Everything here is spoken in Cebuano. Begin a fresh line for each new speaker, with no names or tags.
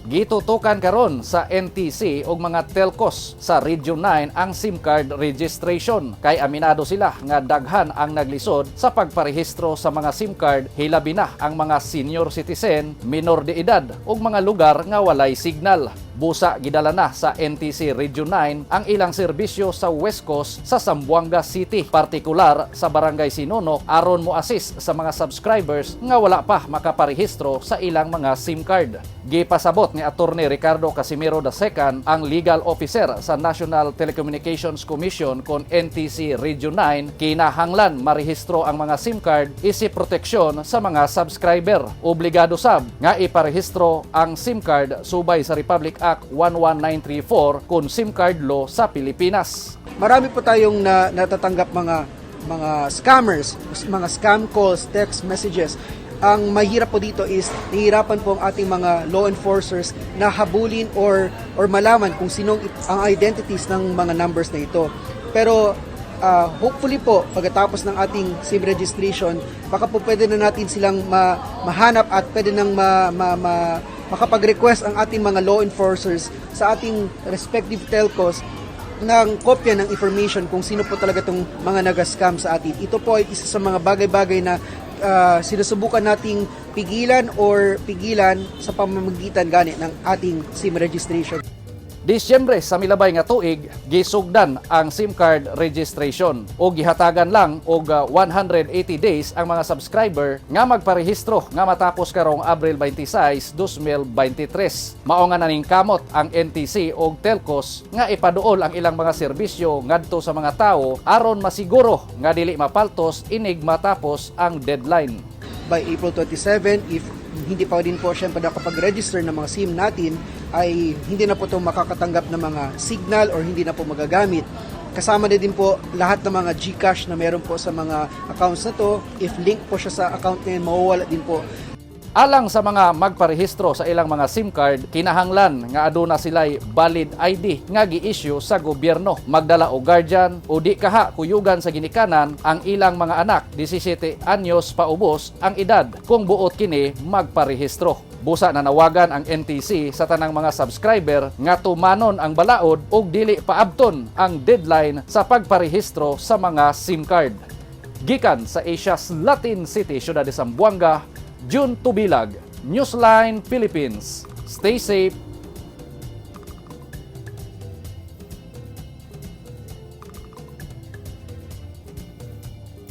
Gitutukan karon sa NTC ug mga telcos sa Region 9 ang SIM card registration kay aminado sila nga daghan ang naglisod sa pagparehistro sa mga SIM card, hilabi na ang mga senior citizen, minor de edad ug mga lugar nga walay signal. Busa gidala na sa NTC Region 9 ang ilang serbisyo sa West Coast sa Zamboanga City, partikular sa Barangay Sinuno, aron mo assist sa mga subscribers nga wala pa makaparehistro sa ilang mga SIM card. Gipasabot ni Attorney Ricardo Casimiro II, ang legal officer sa National Telecommunications Commission kon NTC Region 9, kinahanglan marehistro ang mga SIM card isip proteksyon sa mga subscriber. Obligado sab nga iparehistro ang SIM card subay sa Republic Act 11934 kon SIM card law sa Pilipinas.
Marami po tayong natatanggap mga scammers, mga scam calls, text messages. Ang mahirap po dito is nahihirapan po ang ating mga law enforcers na habulin or malaman kung sinong ang identities ng mga numbers na ito. Pero hopefully po, pagkatapos ng ating SIM registration, baka po pwede na natin silang mahanap at pwede nang makapag-request ang ating mga law enforcers sa ating respective telcos ng kopya ng information kung sino po talaga itong mga nag-scam sa atin. Ito po ay isa sa mga bagay-bagay na sinusubukan nating pigilan or pigilan sa pamamagitan gani ng ating SIM registration.
Disyembre sa milabay nga tuig, gisugdan ang SIM card registration o gihatagan lang og 180 days ang mga subscriber nga magparehistro nga matapos karong Abril 26, 2023. Mao nga naning kamot ang NTC og telcos nga ipaduol ang ilang mga serbisyo ngadto sa mga tawo aron masiguro nga dili mapaltos inig matapos ang deadline.
By April 27, if hindi pa din po syempre nakapag-register ng mga SIM natin, ay hindi na po ito makakatanggap ng mga signal or hindi na po magagamit. Kasama na din po lahat ng mga GCash na meron po sa mga accounts na to. If link po siya sa account na yun, mawawala din po.
Alang sa mga magparehistro sa ilang mga SIM card, kinahanglan nga aduna sila'y valid ID nga gi-issue sa gobyerno. Magdala og guardian o di kaha kuyugan sa ginikanan ang ilang mga anak 17 anyos paubos ang edad kung buot kini magparehistro. Busa nanawagan ang NTC sa tanang mga subscriber nga tumanon ang balaod ug dili paabton ang deadline sa pagparehistro sa mga SIM card. Gikan sa Asia's Latin City, Ciudad de Zamboanga, June Tubilag, Newsline Philippines. Stay safe.